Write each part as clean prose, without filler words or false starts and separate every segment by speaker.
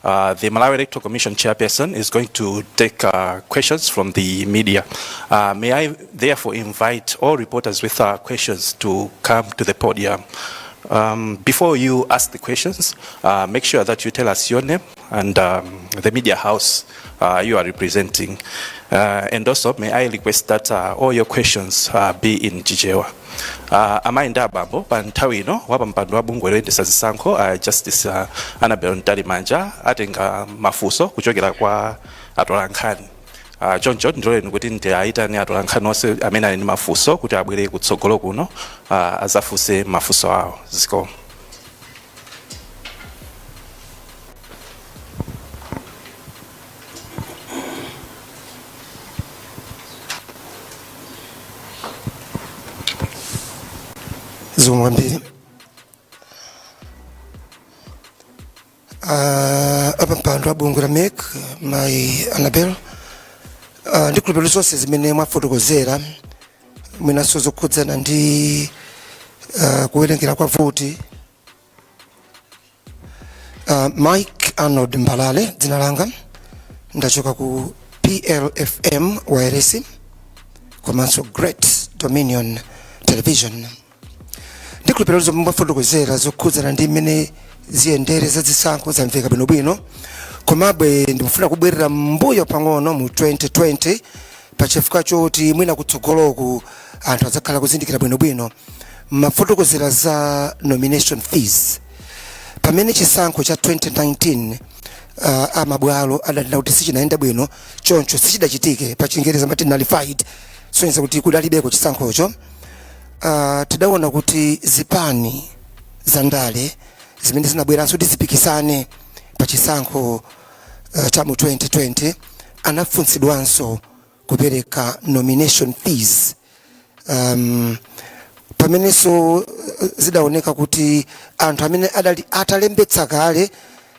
Speaker 1: The Malawi Electoral Commission chairperson is going to take questions from the media. May I therefore invite all reporters with questions to come to the podium. Before you ask the questions, make sure that you tell us your name and the media house you are representing. And also, may I request that all your questions be in Chichewa. Amayi ndi abambo, pa nthawi ino wapampando wa bungwe loyendetsa zisankho, Justice Annabel Mtalimanja, atenga mafunso kuchokera kwa atolankhani. Choncho ndiloleni kuti ndiayitane atolankhani onse amene ali ndi mafunso kuti abwere kutsogolo kuno azafunse mafunso awo. Zikomo.
Speaker 2: Zikomo kwambiri. Apampando a bungwe la MEC, mayi Annabel, ndikhulupirira zonse zimene mwafotokozera, mwinanso zokhudzana ndi kuwerengera kwa voti. Mike Arnold Mbalale dzina langa, ndachoka ku PLFM wireless komanso Great Dominion Television. Ndikhulupirira zomwe mwafotokozera zokhudzana ndi mmene ziyendere za zisankho zamveka bwinobwino. Komabe ndikufuna kubwerera mbuyo pang'ono mu 2020, pachifukwa choti mwina kutsogoloku anthu adzakhala kuzindikira bwinobwino. Mafotokozera za nomination fees pamene chisankho cha 2019, amabwalo adanena kuti sichinayenda bwino, choncho sichidachitike, pa Chingereza amati nullified, sonyeza kuti kudalibeko chisankhocho. Tidaona kuti zipani za ndale zimene zinabweranso kuti zipikisane pa chisankho cha mu 2020 anafunsidwanso kupereka nomination fees, pamenenso zidaoneka kuti anthu amene adali atalembetsa kale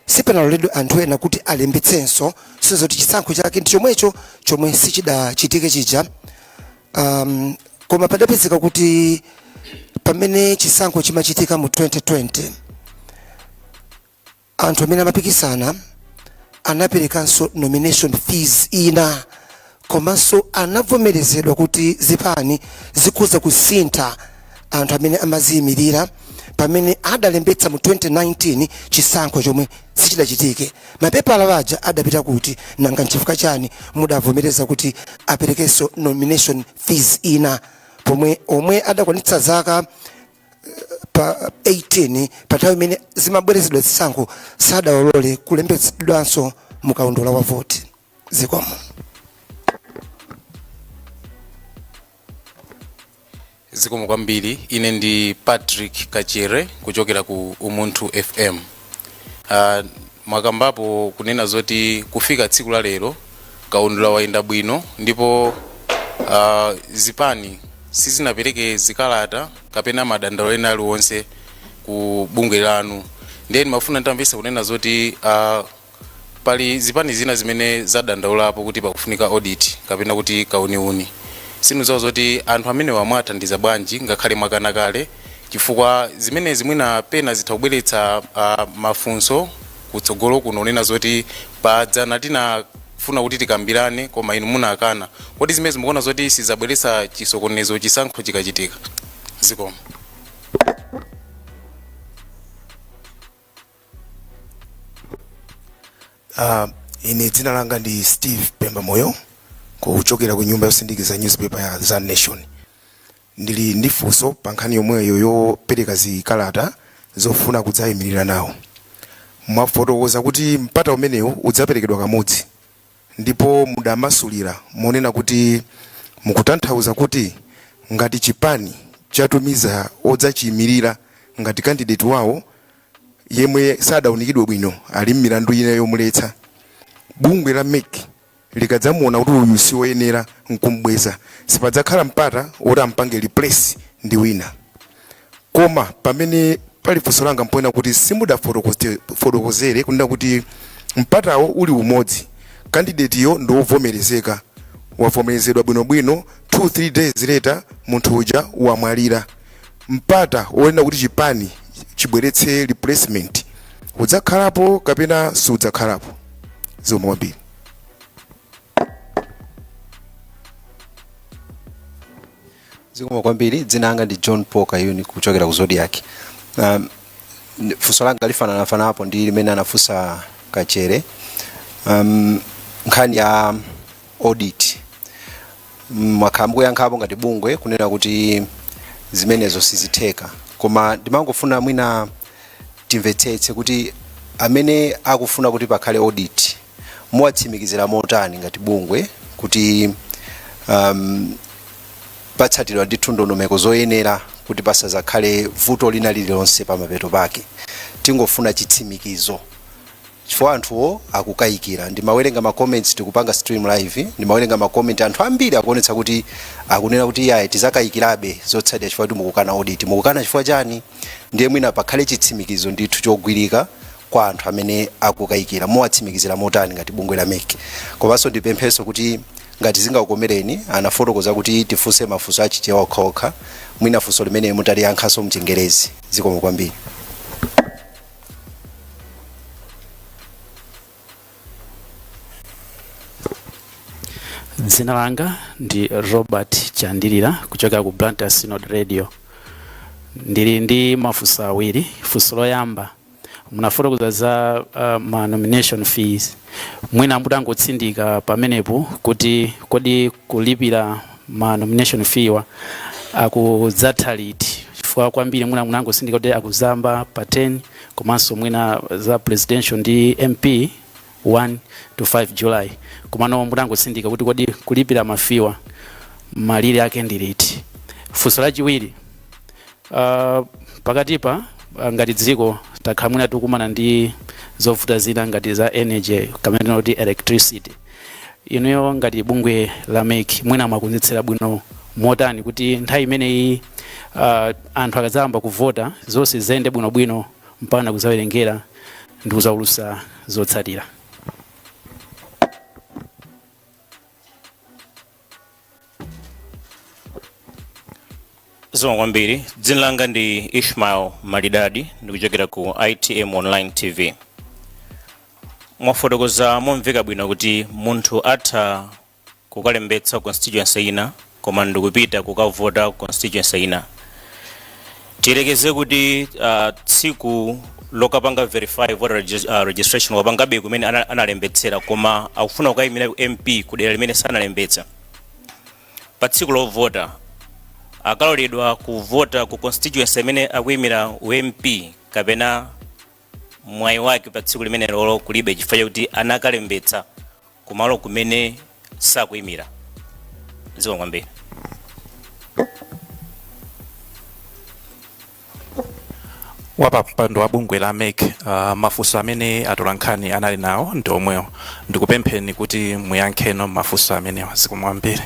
Speaker 2: sipanaloledwe anthu ena kuti alembetsenso, sizoti chisankho chake ndi chomwecho chomwe sichidachitike chija. Koma padapezeka kuti pamene chisankho chimachitika mu 2020, anthu amene amapikisana anaperekanso nomination fees ina, komanso anavomerezedwa kuti zipani zikhoza kusintha anthu amene amaziyimirira pamene adalembetsa mu 2019, chisankho chomwe sichidachitike. Mapepala aja adapita kuti? Nanga nchifukwa chani mudavomereza kuti aperekenso nomination fees ina pomwe omwe adakwanitsa zaka pa 18 pa nthawi imene zimabwerezedwa zisankho sadawalole kulembetsedwanso mukaundula wa voti? Zikomo.
Speaker 3: Zikomo kwambiri. Ine ndi Patrick Kachere kuchokera ku Umunthu FM. Mwakambapo kunena zoti kufika tsiku la lero kaundula wayenda bwino ndipo zipani sizinapereke zikalata kapena madandaulo ena aliwonse ku bungwe lanu. Ndiye ndimafuna nditamvetsa kunena zoti pali zipani zina zimene zadandaulapo kuti pakufunika audit kapena kuti kauniuni. Sindidziwa zoti anthu amenewa mwathandiza bwanji ngakhale mwakana kale, chifukwa zimenezi mwina pena zitha kubweretsa mafunso kutsogolo kuno kunena zoti padzana tinafuna kuti tikambirane koma inu munakana. Kodi zimenezi mukuona zoti sizabweretsa chisokonezo chisankho chikachitika? Zikomo.
Speaker 4: Ine dzina langa ndi Steve Pemba Moyo kuchokera ku nyumba yosindikiza newspaper ya The Nation. Ndili ndi funso pa nkhani yomweyo yopereka zikalata zofuna kudzayimirira nawo. Mwafotokoza kuti mpata umenewu udzaperekedwa kamodzi, ndipo mudamasulira monena kuti mukutanthauza kuti ngati chipani chatumiza odzachiyimirira ngati candidate wawo yemwe sadaunikidwe bwino ali m'milandu ina yomuletsa, bungwe la MEC likadzamuona kuti uyu si woyenera nkumbweza, sipadzakhala mpata woti ampange replace ndi wina. Koma pamene pali funso langa mpoena kuti simudafotokozere kunena kuti mpatawo uli umodzi, candidate yo ndi wovomerezeka, wavomerezedwa bwinobwino, 2 3 days later munthu uja wamwalira, mpata wonena kuti chipani chibweretse replacement Udzakhalapo kapena sudzakhalapo? Zikomo kwambiri.
Speaker 5: Zikomo kwambiri. Dzina langa ndi John Paul Kayuni kuchokera ku Zodiak. Funso langa lifananafanapo ndi limene anafunsa Kachere. Nkhani ya audit, mwakhala mukuyankhapo ngati bungwe kunena kuti zimenezo sizitheka, koma ndimangofuna mwina timvetsetse kuti amene akufuna kuti pakhale audit muwatsimikizira motani ngati bungwe kuti patsatidwa ndithu ndondomeko zoyenera kuti pasazakhale vuto lina lililonse pamapeto pake? Tingofuna chitsimikizo chifukwa anthuwo akukayikira. Ndimawerenga ma comments, tikupanga stream live, ndimawerenga ma comment, anthu ambiri akuonetsa kuti akunena kuti yayi, tizakayikirabe zotsatira chifukwa kuti mukukana audit. Mukukana chifukwa chani? Ndiye mwina pakhale chitsimikizo ndithu chogwirika kwa anthu amene akukayikira. Muwatsimikizira motani ngati bungwe la MEC? Komanso ndipemphenso kuti ngati zingakukomereni, anafotokoza kuti tifunse mafunso achichewa okhaokha, mwina funso limene mutaliyankhanso mchingerezi. Zikomo kwambiri.
Speaker 6: Dzina langa ndi Robert Chandilira kuchokera ku Blantyre Synod Radio. Ndili ndi mafunso awiri. Funso loyamba, munafotokoza za ma nomination fees. Mwina mutangotsindika pamenepo kuti kodi kulipira ma nomination fee wa akudzatha liti? Chifukwa kwambiri mwina munangotsindika kuti akuzayamba pa 10, komanso mwina za presidential ndi MP 1 to 5 July, komano mutangotsindika kuti kodi kulipira ma fee wa malire ake ndi liti? Funso lachiwiri, pakatipa ngati dziko takhala mwina tikumana ndi zovuta zina ngati za energy kapena kuti electricity. Inuyo ngati bungwe la MEC mwina mwakonzetsera bwino motani kuti nthawi imeneyi anthu akadzayamba kuvota zonse ziyende bwinobwino mpaka kudzawerengera ndi kudzaulutsa zotsatira?
Speaker 7: Zikomo kwambiri. Dzina langa ndi Ishmael Malidadi, ndikuchokera ku ITM Online TV. Mwafotokoza momveka bwino kuti munthu atha kukalembetsa constituency ina koma ndikupita kukavota constituency ina. Tiyerekeze kuti tsiku lokapanga verify voter registration wapangabe kumene analembetsera, koma akufuna kukayimira MP kudera limene sanalembetsa. Pa tsiku lovota akaloledwa kuvota ku constituency imene akuyimira MP kapena mwayi wake pa tsiku limenelo kulibe chifukwa chakuti anakalembetsa kumalo kumene sakuyimira? Zikomo kwambiri.
Speaker 1: Wapampando wa bungwe la MEC, mafunso amene atolankhani anali nawo ndi omwewo. Ndikupempheni kuti muyankheno mafunso amenewa. Zikomo kwambiri.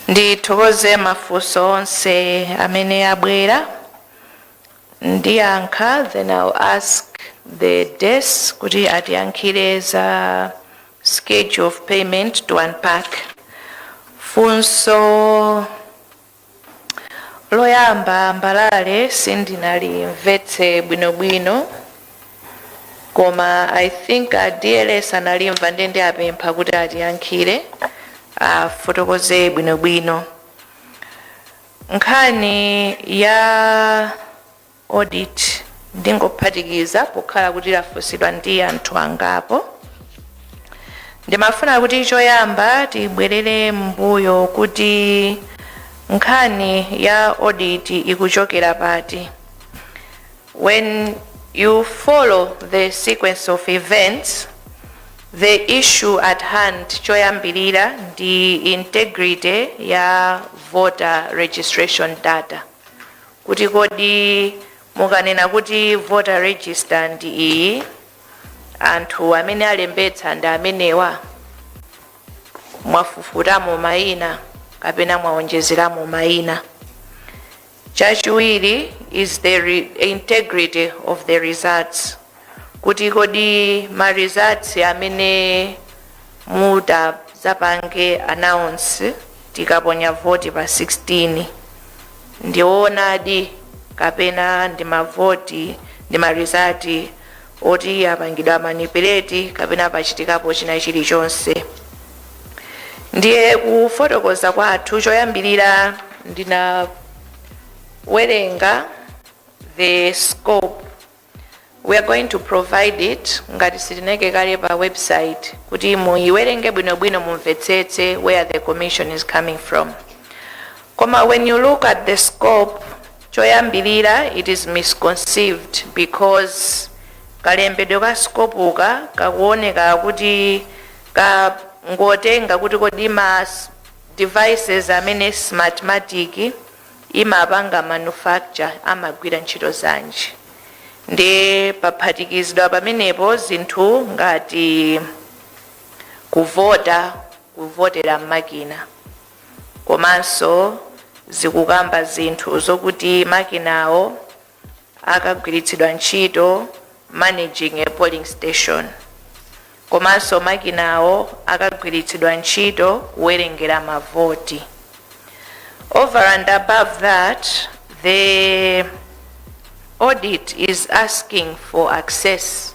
Speaker 8: Ndithokoze mafunso onse amene abwera. Ndiyankha, then I'll ask the desk kuti atiyankhire za schedule of payment to unpack. Funso loyamba, Mbalale, sindinalimvetse bwinobwino, koma I think a DLS analimva, ndiye ndiapempha kuti atiyankhire, afotokoze bwinobwino. Nkhani ya audit ndingophatikiza pokhala kuti lafunsidwa ndi anthu angapo. Ndimafuna kuti choyamba tibwerere mbuyo kuti nkhani ya audit ikuchokera pati. When you follow the sequence of events, the issue at hand choyambirira ndi integrity ya voter registration data, kuti kodi mukanena kuti voter register ndi iyi, anthu amene alembetsa ndi amenewa, mwafufutamo mayina kapena mwaonjezeramo mayina? Chachiwiri is the integrity of the results, kuti kodi ma results amene Zapange announce tikaponya voti pa 16, ndionadi kapena ndi mavoti ndi ma results oti apangidwa manipulate kapena pachitikapo china chilichonse? Ndiye kufotokoza kwathu, choyambirira ndinawerenga the scope. We are going to provide it, ngati sitineke kale, pa website kuti muiwerenge bwinobwino, mumvetsetse where the commission is coming from. Koma when you look at the scope, choyambirira it is misconceived because kalembedwe ka scope ka kakuoneka kuti kangotenga kuti kodi ma devices amene Smartmatic imapanga manufacture amagwira ntchito zanji. Ndi paphatikizidwa pamenepo zinthu ngati kuvota, kuvotera m'makina, komanso zikukamba zinthu zokuti makinawo akagwiritsidwa ntchito managing a polling station, komanso makinawo akagwiritsidwa ntchito kuwerengera mavoti. Over and above that, the audit is asking for access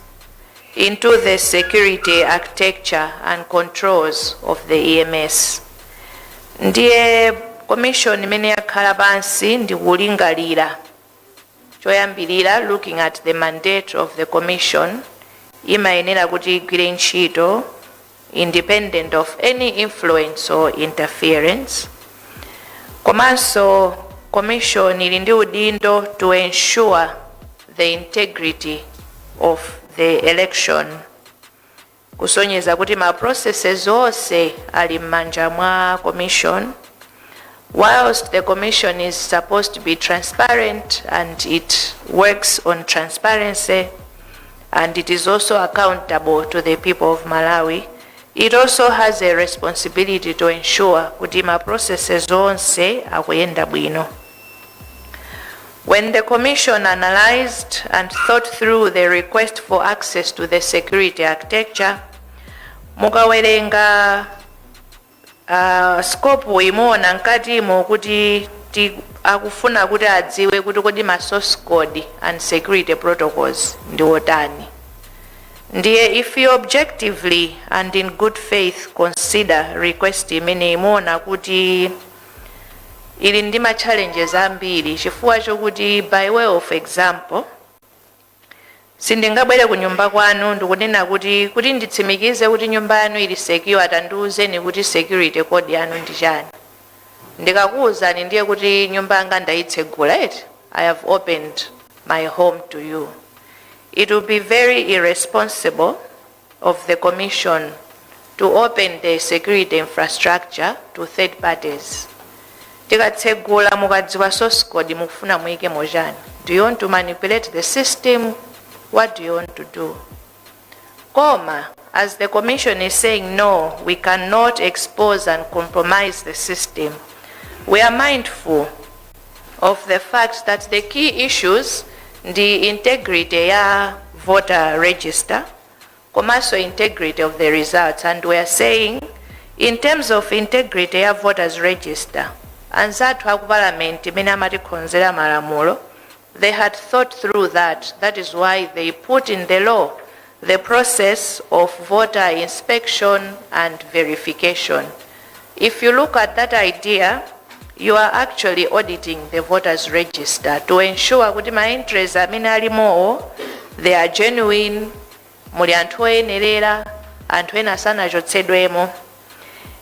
Speaker 8: into the security architecture and controls of the EMS. Ndiye commission imene yakhala pansi ndikulingalira, choyambirira, looking at the mandate of the commission, imayenera kuti igwire ntchito independent of any influence or interference. Komanso commission ili ndi udindo to ensure the integrity of the election, kusonyeza kuti ma processes onse ali m'manja mwa commission. Whilst the commission is supposed to be transparent and it works on transparency and it is also accountable to the people of Malawi, it also has a responsibility to ensure kuti ma processes onse akuyenda bwino. When the commission analyzed and thought through the request for access to the security architecture, mukawerenga scope imuona mkatimo kuti akufuna kuti adziwe kuti kodi ma source code and security protocols ndi otani. Ndiye if you objectively and in good faith consider request imene, imuona kuti ili ndi ma challenges ambiri, chifukwa chokuti, by way of example, sindingabwere ku nyumba kwanu ndikunena kuti nditsimikize kuti nyumba yanu ili secure, atandiuzeni kuti security code yanu ndi chani. Ndikakuwuzani, ndiye kuti nyumba yanga ndayitsegula eti? I have opened my home to you. It will be very irresponsible of the commission to open the security infrastructure to third parties. Tikatsegula, mukadziwa source code, mukufuna muyike mochani? Do you want to manipulate the system? What do you want to do? Koma as the commission is saying, no, we cannot expose and compromise the system, we are mindful of the fact that the key issues ndi integrity ya voter register komanso integrity of the results. And we are saying, in terms of integrity ya voters register, anzathu aku parliament imene amatikhonzera malamulo, they had thought through that. That is why they put in the law the process of voter inspection and verification. If you look at that idea, you are actually auditing the voters register to ensure kuti ma entries amene alimowo, they are genuine, muli anthu oyenerera, anthu ena sanachotsedwemo.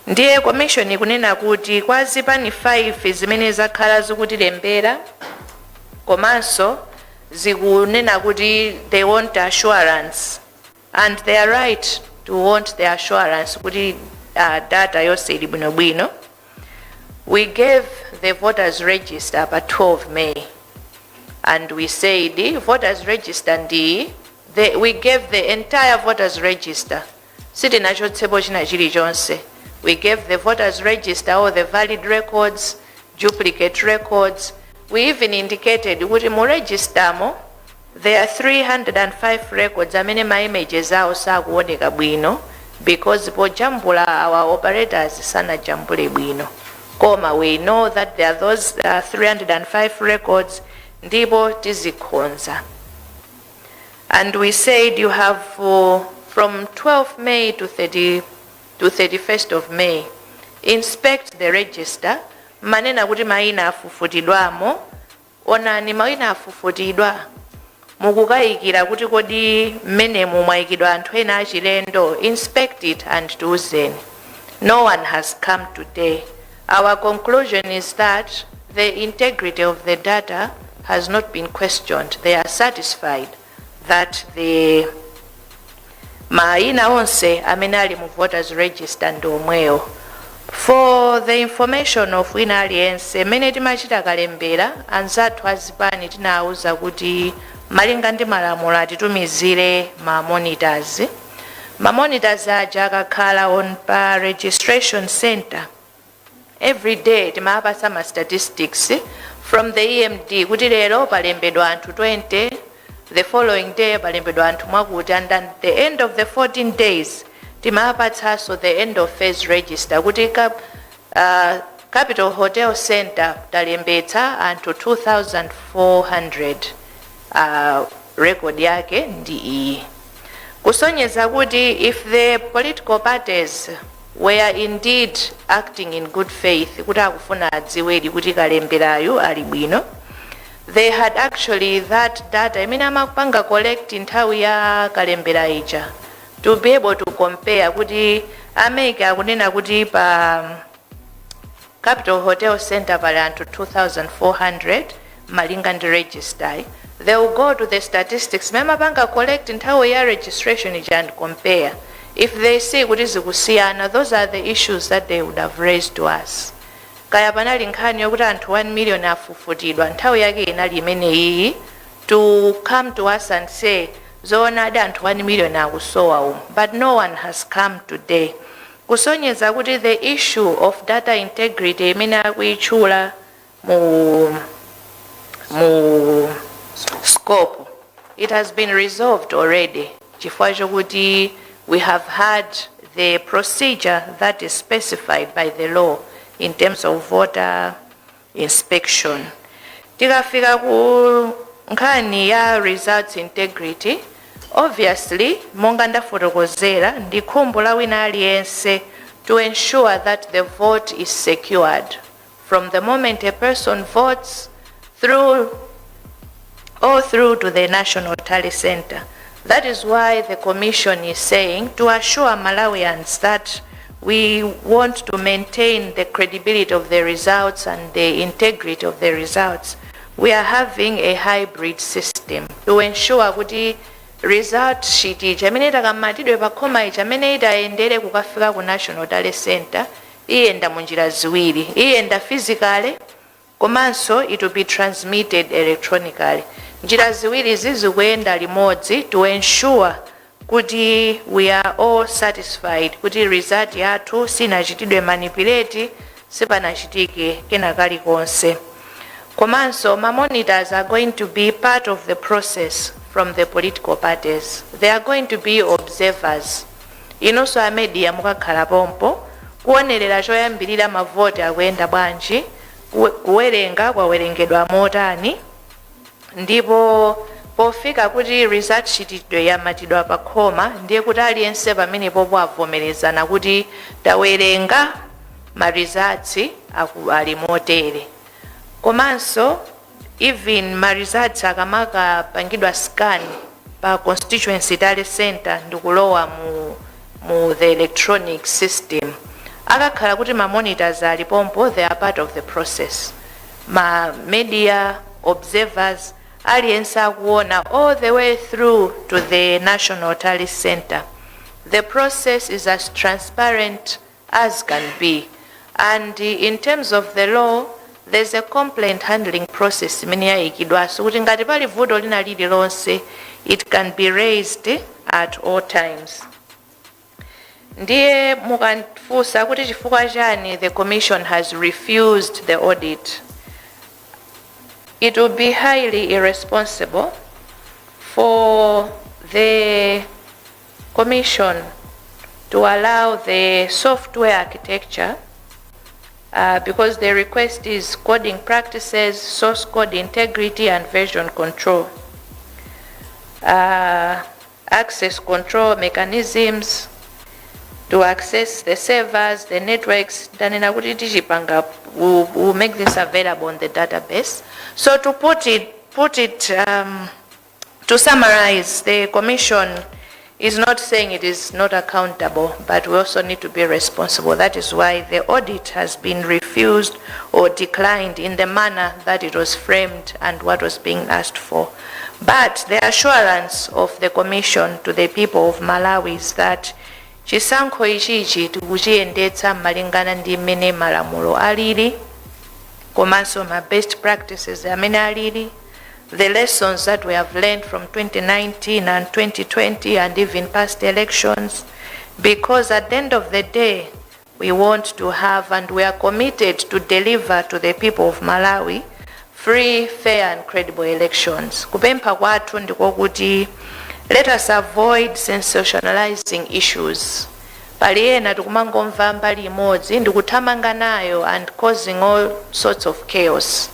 Speaker 8: Ndiye commission ikunena kuti kwa zipani 5 zimene zakhala zikutilembera komanso zikunena kuti they want assurance, and they are right to want the assurance kuti data yonse ili bwinobwino, we gave the voters register pa 12 May and we said voters register ndi we gave the entire voters register, sitinachotsepo china chilichonse. We gave the voters register, all the valid records, duplicate records. We even indicated kuti mu registermo there are 305 records amene ma images awo sakuoneka bwino. Because pojambula, our operators sanajambule bwino, koma we know that there are those 305 records, ndipo tizikonza. And we said you have from 12 May to 30 to 31st of May, inspect the register. Manena kuti mayina afufutidwamo, onani mayina afufutidwa, mukukayikira kuti kodi mmenemu mwayikidwa anthu ena achilendo, inspect it and tiuzeni. No one has come today. Our conclusion is that the integrity of the data has not been questioned. They are satisfied that the mayina onse amene ali mu voters register ndi omwewo. For the information of wina aliyense, mmene timachita kalembera, anzathu azipani tinawuza kuti malinga ndi malamulo atitumizire ma monitors. Ma monitors aja akakhala on pa registration center, every day timapasa ma statistics from the EMD kuti lero palembedwa anthu 20, the following day palembedwa anthu mwakuti, and at the end of the 14 days timapatsanso the end of phase register kuti Capital Hotel Center talembetsa anthu 2400, record yake ndi iyi, kusonyeza kuti if the political parties were indeed acting in good faith kuti akufuna adziwedi kuti kalemberayo ali bwino, they had actually that data imene amapanga collect nthawi ya kalembera ija to be able to compare kuti a MEC akunena kuti pa Capital Hotel Center pali anthu 2400 malinga ndi register. They will go to the statistics mene amapanga collect nthawi ya registration ija and compare. If they see kuti zikusiyana, those are the issues that they would have raised to us. Kaya panali nkhani yokuti anthu 1 million afufutidwa, nthawi yake inali imeneyi to come to us and say zoonadi anthu 1 million akusowa umu, but no one has come today, kusonyeza kuti the issue of data integrity imene akuyitchula mu scope, it has been resolved already, chifukwa chokuti we have had the procedure that is specified by the law in terms of voter inspection. Tikafika ku nkhani ya results integrity, obviously, monga ndafotokozera, ndi khumbo la wina aliyense to ensure that the vote is secured from the moment a person votes through all through to the National Tally Center. That is why the Commission is saying, to assure Malawians that we want to maintain the credibility of the results and the integrity of the results, we are having a hybrid system to ensure kuti result sheet ija imene itakamatidwe pa khoma ija, amene itayendere kukafika ku National Tally Center, iyenda munjira ziwiri: iyenda physically, komanso it will be transmitted electronically. Njira ziwiri zizikuyenda limodzi to ensure kuti we are all satisfied kuti result yathu sinachitidwe manipulate, sipanachitike kena kalikonse. Komanso ma monitors are going to be part of the process from the political parties. They are going to be observers. Inonso a media mukakhala pompo kuonerera choyambirira mavoti akuyenda bwanji, kuwerenga kwawerengedwa motani, ndipo pofika kuti result sheet yamatidwa pa khoma, ndiye kuti aliyense pamenepopo avomerezana kuti tawerenga, ma results ali motere. Komanso even ma results akamakapangidwa scan pa constituency tally center ndikulowa mu the electronic system, akakhala kuti ma monitors alipompo. They are part of the process. Ma media observers, aliyense akuona all the way through to the National Tally Center. The process is as transparent as can be, and in terms of the law, there's a complaint handling process imene yayikidwanso kuti ngati pali vuto lina lililonse, it can be raised at all times. Ndiye mukafunsa kuti chifukwa chani the Commission has refused the audit, it will be highly irresponsible for the Commission to to allow the software architecture, because the request is coding practices, source code integrity, and version control. Access control mechanisms to access the servers, the networks. Ndanena kuti tichipanga, we'll make this available on the database. So to put it, to summarize, the Commission is not saying it is not accountable, but we also need to be responsible. That is why the audit has been refused or declined in the manner that it was framed and what was being asked for. But the assurance of the Commission to the people of Malawi is that chisankho ichichi tikuchiyendetsa malingana ndi mmene malamulo alili, komanso ma best practices amene alili, the lessons that we have learned from 2019 and 2020 and even past elections, because at the end of the day, we want to have and we are committed to deliver to the people of Malawi free, fair and credible elections. Kupempha kwathu ndikokuti let us avoid sensationalizing issues. Pali ena tikumangomva mbali imodzi ndikuthamanga nayo and causing all sorts of chaos.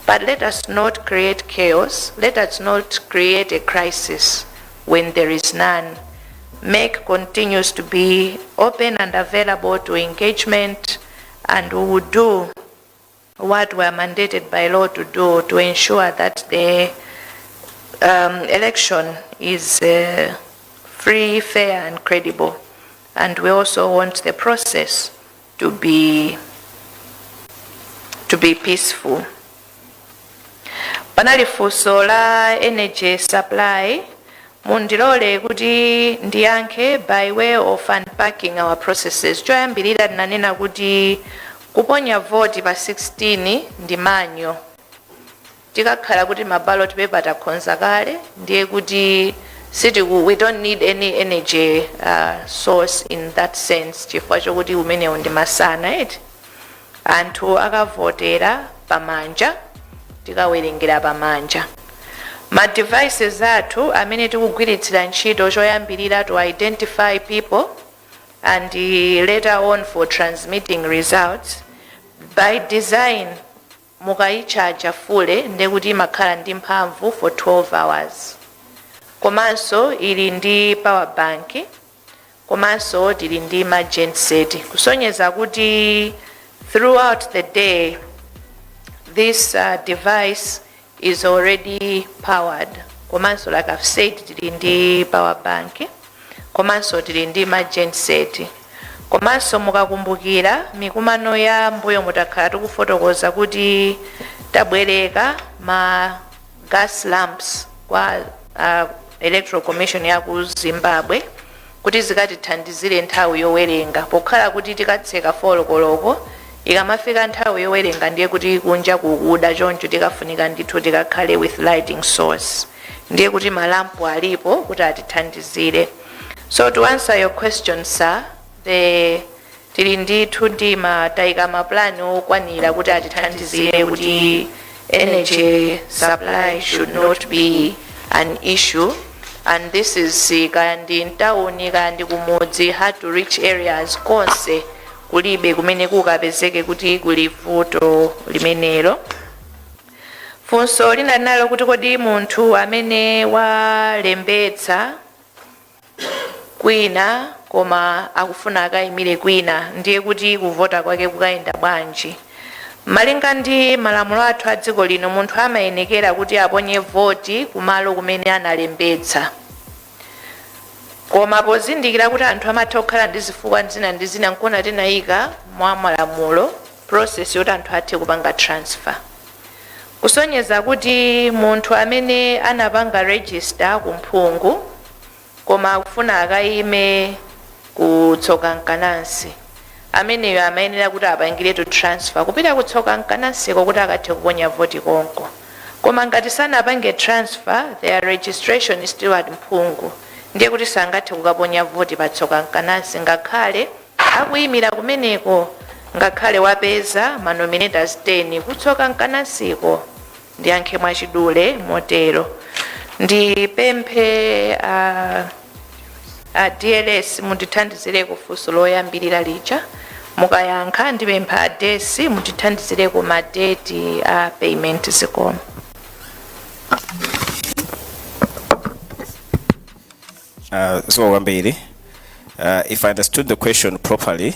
Speaker 8: But let us not create chaos. Let us not create a crisis when there is none. MEC continues to be open and available to engagement, and we will do what we are mandated by law to do to ensure that the election is free, fair, and credible. And we also want the process to be peaceful. Panali funso la energy supply. Mundilole kuti ndiyankhe by way of unpacking our processes. Choyambirira, tinanena kuti kuponya voti pa 16 ndi manual. Tikakhala kuti ma ballot paper takonza kale, ndiye kuti sitiku we don't need any energy source in that sense, chifukwa chokuti umenewu ndi masana eti, anthu akavotera pamanja, tikawerengera pamanja. Ma devices athu amene tikugwiritsira ntchito choyambirira to identify people and later on for transmitting results, by design mukayichaja fully ndekuti imakhala ndi mphamvu for 12 hours. Komanso ili ndi power bank, komanso tili ndi ma genset, kusonyeza kuti throughout the day this device is already powered. Komanso, like I've said, tili ndi power bank, komanso tili ndi ma genset. Komanso mukakumbukira mikumano ya mbuyo, mutakhala tikufotokoza kuti tabwereka ma gas lamps kwa Electoral Commission ya ku Zimbabwe kuti zikatithandizire nthawi yowerenga, pokhala kuti tikatseka 4 koloko, ikamafika nthawi yowerenga ndiye kuti kunja kukuda, choncho tikafunika ndithu tikakhale with lighting source. Ndiye kuti malampu alipo kuti atithandizire. So to answer your question, sir, the tili ndithu ndi matayika maplani okwanira kuti atithandizire kuti energy supply should not be an issue. And this is kaya ndi mtawuni, kaya ndi kumudzi, hard to reach areas, konse kulibe kumene kukapezeke kuti kuli vuto limenelo. Funso lina linalo kuti kodi munthu amene walembetsa kwina koma akufuna akayimire kwina, ndiye kuti kuvota kwake kukayenda bwanji? Malinga ndi malamulo athu a dziko lino, munthu amayenekera kuti aponye voti kumalo kumene analembetsa. Koma pozindikira kuti anthu amatha kukhala ndi zifukwa zina ndi zina, nkona tinayika mwa malamulo process yoti anthu athe kupanga transfer, kusonyeza kuti munthu amene anapanga register kumphungu koma akufuna akayime kutsoka mkanansi, ameneyo amayenera kuti apangiretu transfer kupita kutsoka mkanansiko kuti akathe kuponya voti konko. Koma ngati sanapange transfer, their registration is still at Mphungu, ndiye kuti sangathe kukaponya voti patsoka mkanansi ngakhale akuyimira kumeneko, ngakhale wapeza ma nominators 10 kutsoka mkanansiko. Ndiyankhe mwachidule motero. Ndipemphe A DLS, mundithandizireko funso loyambirira lija. Mukayankha, ndipempha a Desi mundithandizireko ma date a payment. Zikomo.
Speaker 1: Zikomo kwambiri. If I understood the question properly,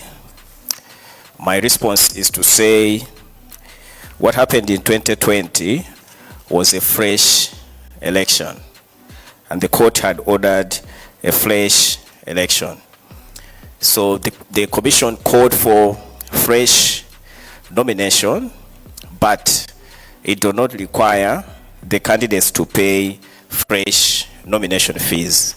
Speaker 1: my response is to say what happened in 2020 was a fresh election, and the court had ordered a fresh election. So the commission called for fresh nomination, but it did not require the candidates to pay fresh nomination fees.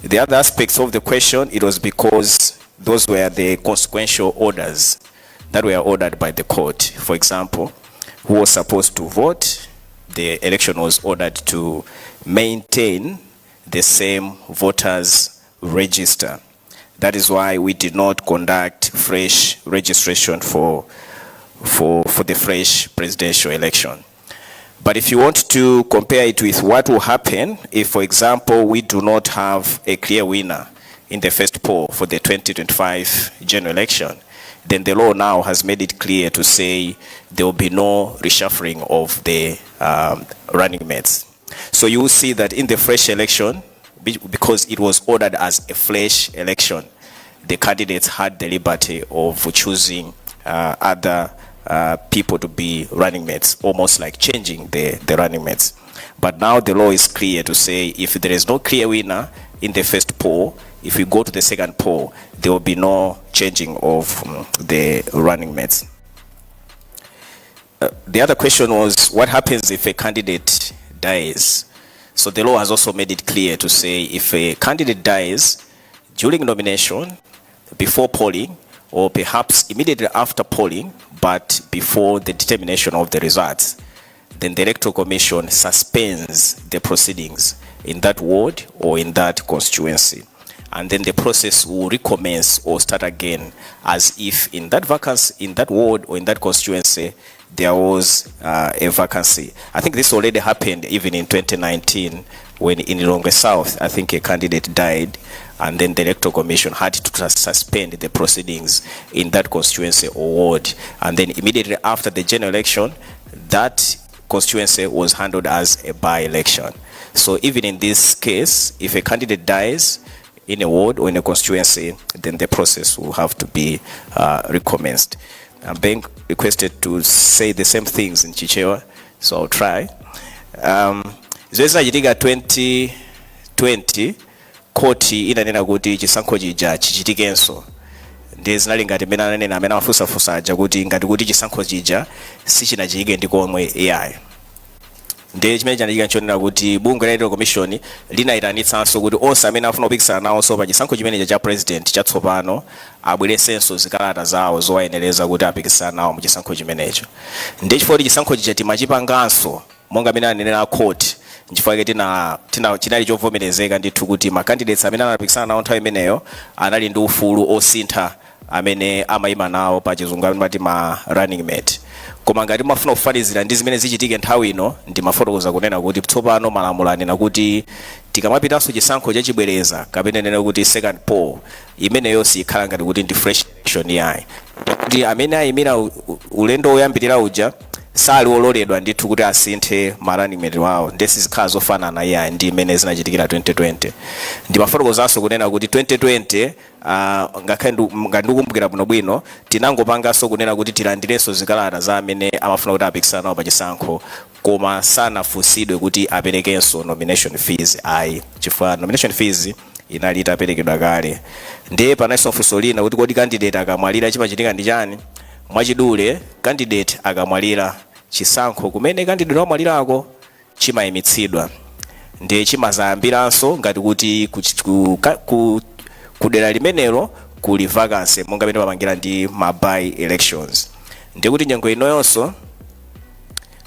Speaker 1: The other aspects of the question, it was because those were the consequential orders that were ordered by the court. For example, who was supposed to vote, the election was ordered to maintain the same voters register. That is why we did not conduct fresh registration for the fresh presidential election. But if you want to compare it with what will happen if, for example, we do not have a clear winner in the first poll for the 2025 general election, then the law now has made it clear to say there will be no reshuffling of the running mates. So you will see that in the fresh election, because it was ordered as a fresh election, the candidates had the liberty of choosing other people to be running mates, almost like changing the running mates. But now the law is clear to say if there is no clear winner in the first poll, if we go to the second poll, there will be no changing of the running mates. The other question was, what happens if a candidate dies? So the law has also made it clear to say if a candidate dies during nomination, before polling, or perhaps immediately after polling, but before the determination of the results, then the Electoral Commission suspends the proceedings in that ward or in that constituency. And then the process will recommence or start again as if in that vacancy, in that ward or in that constituency, there was a vacancy. I think this already happened even in 2019 when in Lilongwe South, I think a candidate died, and then the Electoral Commission had to suspend the proceedings in that constituency or ward. And then immediately after the general election, that constituency was handled as a by-election. So even in this case, if a candidate dies in a ward or in a constituency, then the process will have to be recommenced. I'm being requested to say the same things in Chichewa, so I'll try. Zimene zinachitika 2020, khoti inanena kuti chisankho chija chichitikenso. Ndiye zinali ngati mmene ananena amene amafunsafunsa aja kuti ngati kuti chisankho chija sichinachitike ndi komwe iyayi. Ndiye chimene chinachitika nchonena kuti bungwe la Electoral Commission linayitanitsanso kuti onse amene afuna kupikisana nawonso pa chisankho chimenechi cha president chatsopano abweresenso zikalata zawo zowayenereza kuti apikisana nawo mu chisankho chimenecho. Ndiye chifukwa kuti chisankho chija timachipanganso monga amene anenera court, nchifukwa chake tina chinali chovomerezeka ndithu kuti ma candidates amene anapikisana nawo nthawi imeneyo anali ndi ufulu osintha amene amayima nawo, pa Chizungu amati ma running mate. Koma ngati mafuna kufanizira ndi zimene zichitike nthawi ino, ndimafotokoza kunena kuti tsopano malamulo anena kuti tikamapitanso chisankho chachibwereza, kapena nena kuti second poll, imeneyo sikhala ngati kuti ndi fresh election yayi, kuti amene ayimira ulendo woyambirira uja sali ololedwa ndithu kuti asinthe ma running mate wawo. Ndiye sizikhala zofanana iyayi ndi imene zinachitikira 2020. Ndimafotokozanso kunena kuti 2020, ngakhale ngati ndikukumbukira bwinobwino, tinangopanganso kunena kuti tilandirenso zikalata za amene amafuna kuti apikisana nawo pachisankho, koma sanafunsidwe kuti aperekenso nomination fees ayi, chifukwa nomination fees inali itaperekedwa kale. Ndiye pananso funso lina kuti kodi candidate akamwalira chimachitika ndi chani? Mwachidule, candidate akamwalira, chisankho kumene candidate wamwalirako chimayimitsidwa. Ndiye chimazayambiranso ngati kuti ku dera limenelo kuli vacancy, monga pamene pamangira ndi ma by elections. Ndiye kuti nyengo inoyonso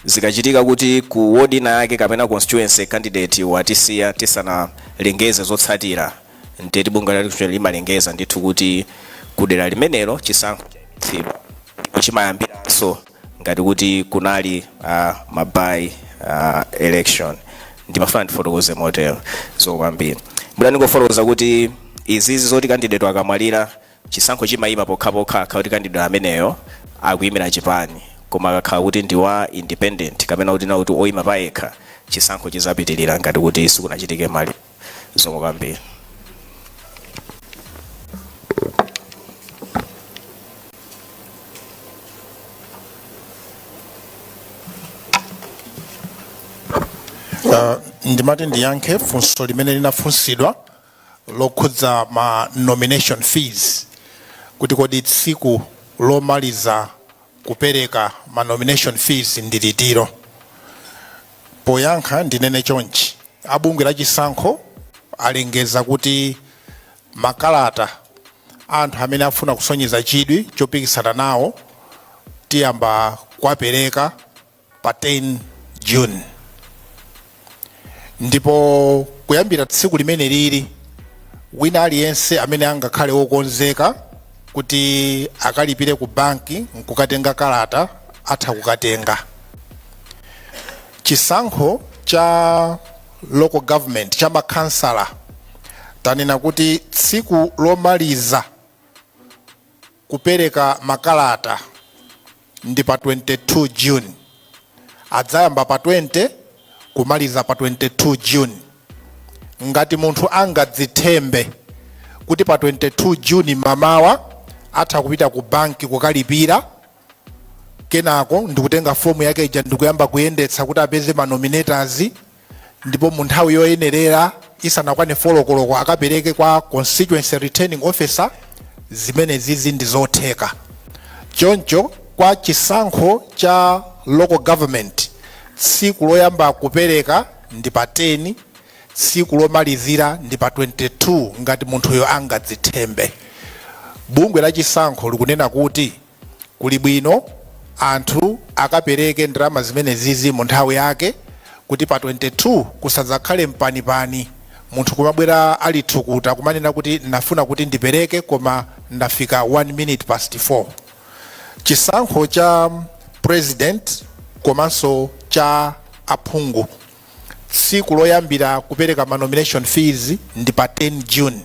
Speaker 1: zikachitika kuti ku ward ina yake kapena constituency candidate watisiya tisanalengeze zotsatira, ndiye bungwe la election limalengeza ndithu kuti ku dera limenelo chisankho chayimitsidwa, chimayambiranso ngati kuti kunali ma by election. Ndimafuna ndifotokoze motero. Zikomo kwambiri.
Speaker 9: Mwina ndingofotokoza kuti izizi zoti candidate akamwalira chisankho chimayima pokhapokha akhala kuti candidate ameneyo akuyimira chipani, koma akakhala kuti ndi wa independent kapena kuti na kuti oyima payekha, chisankho chizapitirira ngati kuti sikunachitike maliro. Zikomo kwambiri.
Speaker 10: Ndimati ndiyankhe funso limene linafunsidwa lokhudza ma nomination fees, kuti kodi tsiku lomaliza kupereka ma nomination fees ndi litiro. Poyankha ndinene chonchi: abungwe la chisankho alengeza kuti makalata anthu amene afuna kusonyeza chidwi chopikisana nawo tiyamba kuwapereka pa 10 June, ndipo kuyambira tsiku limene lili wina aliyense amene angakhale wokonzeka kuti akalipire ku banki nkukatenga kalata atha kukatenga. Chisankho cha local government, cha makhansala, tanena kuti tsiku lomaliza kupereka makalata ndi pa 22 June. Adzayamba pa 20 kumaliza pa 22 June. Ngati munthu angadzithembe kuti pa 22 June mamawa atha kupita ku banki kukalipira, kenako ndikutenga fomu yake ija ndikuyamba kuyendetsa kuti apeze ma nominators, ndipo mu nthawi yoyenerera isanakwane 4 koloko akapereke kwa constituency returning officer, zimene zizi ndi zotheka. Choncho kwa chisankho cha local government, tsiku loyamba kupereka ndi pa 10, tsiku lomalizira ndi pa 22 ngati munthuyo angadzithembe. Bungwe la chisankho likunena kuti kuli bwino anthu akapereke ndalama zimene zizi mu nthawi yake, kuti pa 22 kusadzakhale mpanipani, munthu kumabwera ali thukuta kumanena kuti ndafuna kuti ndipereke koma ndafika 1 minute past 4. Chisankho cha president komanso cha aphungu, tsiku loyambira kupereka ma nomination fees ndi pa 10 June,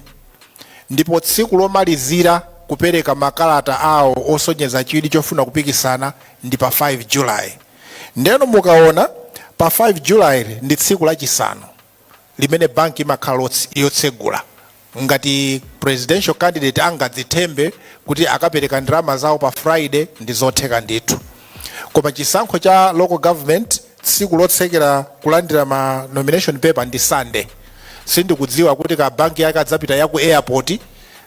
Speaker 10: ndipo tsiku lomalizira kupereka makalata awo osonyeza chidwi chofuna kupikisana ndi pa 5 July. Ndeno mukaona pa 5 July ndi tsiku lachisanu limene banki imakhala yotsegula. Ngati presidential candidate angadzithembe kuti akapereka ndalama zawo pa Friday, ndi zotheka ndithu. Koma chisankho cha local government, tsiku lotsekera kulandira ma nomination paper ndi Sunday. Sindikudziwa kuti ka banki yake adzapita ya ku airport,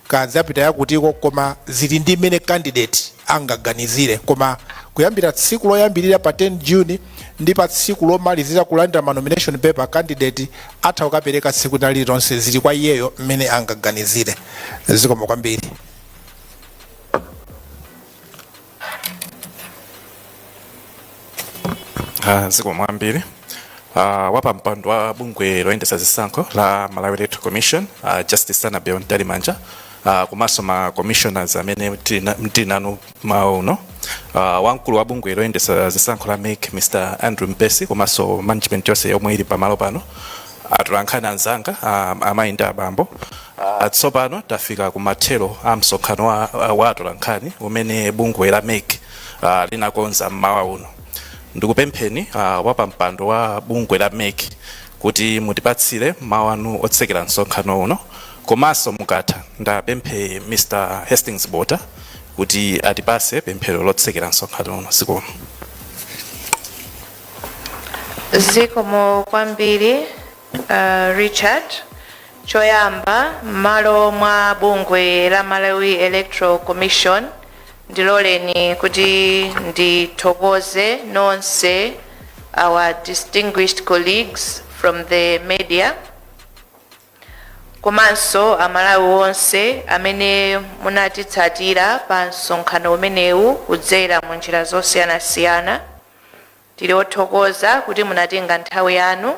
Speaker 10: kadzapita yakutiko, koma zili ndi mmene candidate angaganizire. Koma kuyambira tsiku loyambirira pa 10 June ndi pa tsiku lomalizira kulandira ma nomination paper, candidate atha kukapereka tsiku lililonse, zili kwa iyeyo mmene angaganizire. Zikomo kwambiri.
Speaker 1: Zikomo kwambiri. Wapampando wa bungwe loyendetsa zisankho la Malawi Electoral Commission, Justice Annabel Mtalimanja, komanso ma commissioners amene tili nanu mawa uno, wamkulu wa bungwe loyendetsa zisankho la MEC, Mr Andrew Mpesi, komanso management yonse yomwe ili pamalo pano, atolankhani anzanga, amayi ndi abambo, tsopano tafika kumathero a msonkhano wa atolankhani umene bungwe la MEC linakonza mmawa uno. Ndikupempheni, wapampando wa bungwe la MEC, kuti mutipatsire mawu anu otsekera msonkhano uno, komanso mukatha ndapemphe Mr Hastings Bota kuti atipase pemphero lotsekera msonkhano uno. Zikomo.
Speaker 8: Zikomo kwambiri, Richard. Choyamba, m'malo mwa bungwe la Malawi Electoral Commission, ndiloleni kuti ndithokoze nonse, our distinguished colleagues from the media, komanso Amalawi onse amene munatitsatira pa msonkhano umenewu kudzera mu njira zosiyanasiyana. Tili othokoza kuti munatenga nthawi yanu,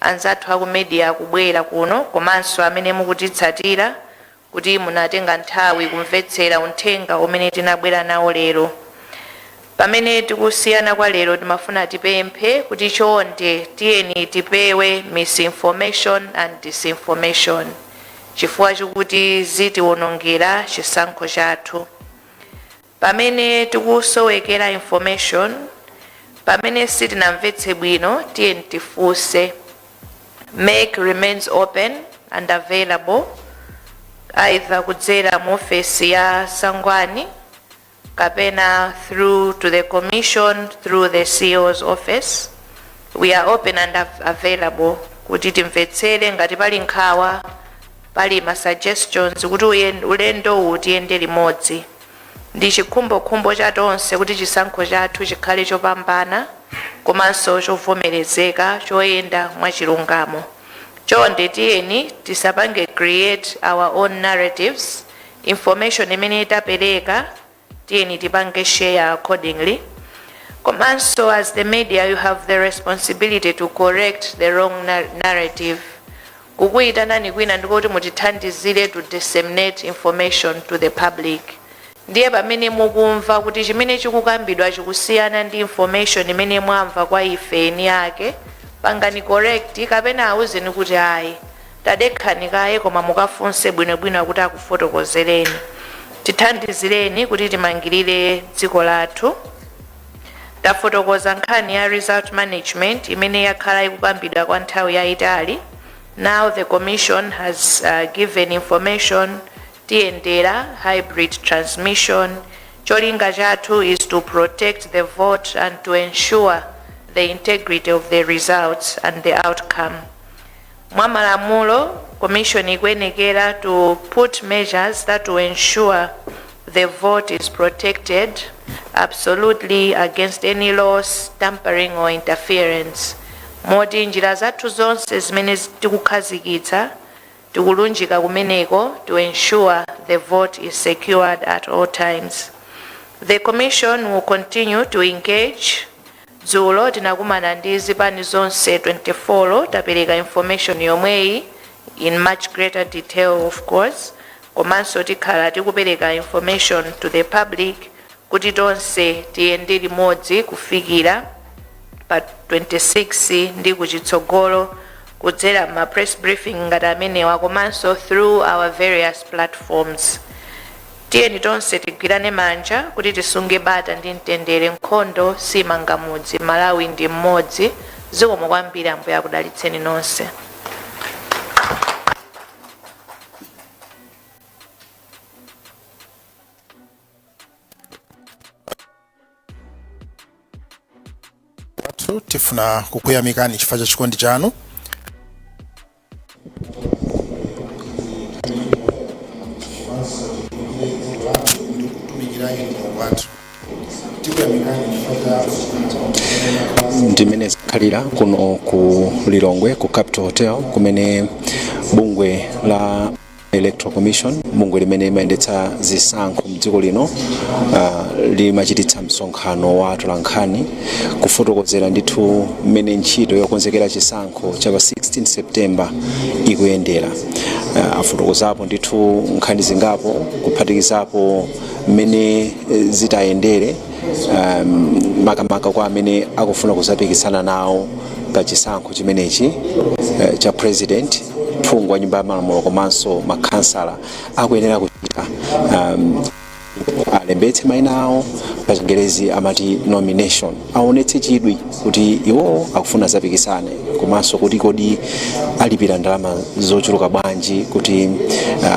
Speaker 8: anzathu aku media kubwera kuno, komanso amene mukutitsatira, kuti munatenga nthawi kumvetsera uthenga umene tinabwera nawo lero. Pamene tikusiyana kwa lero, timafuna tipemphe kuti chonde tiyeni tipewe misinformation and disinformation. Chifukwa chikuti zitiwonongera chisankho chathu. Pamene tikusowekera information, pamene sitinamvetse bwino, tiye tifunse. MEC remains open and available, either kudzera mu ofesi ya Sangwani kapena through to the commission, through the CEO's office. We are open and available kuti timvetsere ngati pali nkhawa, pali ma suggestions, kuti ulendo uwu tiyende limodzi. Ndi chikhumbokhumbo cha tonse kuti chisankho chathu chikhale chopambana komanso chovomerezeka, choyenda mwachilungamo. Chonde tiyeni tisapange create our own narratives. Information imene tapereka, tiyeni tipange share accordingly. Komanso as the media, you have the responsibility to correct the wrong narrative. Kukuyitanani kwina ndikuti mutithandizire to disseminate information to the public. Ndiye pamene mukumva kuti chimene chikukambidwa chikusiyana ndi information imene mwamva kwa ife eni ake, pangani correct kapena awuzeni kuti ayi, tadekhani kaye, koma mukafunse bwinobwino kuti akufotokozereni. Tithandizireni kuti timangirire dziko lathu. Tafotokoza nkhani ya result management imene yakhala ikukambidwa kwa nthawi yayitali. Now the commission has given information. Tiyendera hybrid transmission. Cholinga chathu is to protect the vote and to ensure the integrity of the results and the outcome. Mwamalamulo, commission ikuyenekera to put measures that will ensure the vote is protected absolutely against any loss, tampering or interference. Moti njira zathu zonse zimene tikukhazikitsa, tikulunjika kumeneko to ensure the vote is secured at all times. The commission will continue to engage. Dzulo tinakumana ndi zipani zonse 24, tapereka information yomweyi in much greater detail, of course. Komanso tikhala tikupereka information to the public kuti tonse tiyende limodzi kufikira pa 26 ndi kuchitsogolo, kudzera ma press briefing ngati amenewa komanso through our various platforms. Tiyeni tonse tigwirane manja kuti tisunge bata ndi mtendere. Nkhondo simanga mudzi. Malawi ndi mmodzi. Zikomo kwambiri. Ambuye akudalitseni nonse.
Speaker 10: Wathu, tifuna kukuyamikani chifukwa cha chikondi chanu.
Speaker 5: Ndimene zikhalira kuno ku Lilongwe, ku Capital Hotel, kumene bungwe la Electoral Commission, bungwe limene limayendetsa zisankho mdziko lino, limachititsa msonkhano wa atolankhani kufotokozera ndithu mmene ntchito yokonzekera chisankho cha pa 16 September ikuyendera. Afotokozapo ndithu nkhani zingapo, kuphatikizapo mmene zitayendere, makamaka kwa amene akufuna kuzapikisana nawo pa chisankho chimenechi cha president, phungu wa nyumba ya malamulo komanso makhansala, akuyenera kuchita alembetse mayina awo, pa Chingerezi amati nomination, aonetse chidwi kuti iwowo akufuna zapikisane, komanso kuti kodi alipira ndalama zochuluka bwanji kuti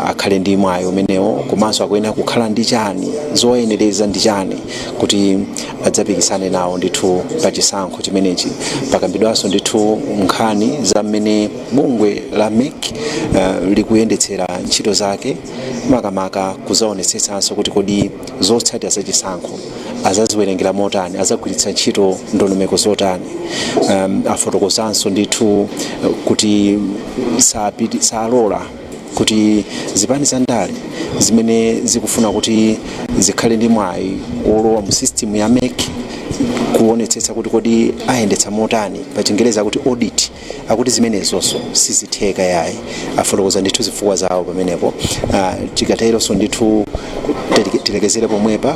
Speaker 5: akhale ndi mwayi umenewo, komanso akuyenera kukhala ndi chani, zoyenereza ndi chani kuti adzapikisane nawo ndithu pa chisankho chimenechi. Pakambidwanso ndithu nkhani za mmene bungwe la MEC likuyendetsera ntchito zake, makamaka kuzaonetsetsanso kuti kodi zotsatira za chisankho azaziwerengera motani, azagwiritsa ntchito ndondomeko zotani. Afotokozanso ndithu kuti salola kuti zipani za ndale zimene zikufuna kuti zikhale ndi mwayi wolowa mu system ya MEC, kuonetsetsa kuti kodi ayendetsa motani, pa Chingerezi akuti audit, akuti zimenezonso sizitheka yayi. Afotokoza ndithu zifukwa zawo pamenepo. Tikateronso ndithu tilekezere pomwepa.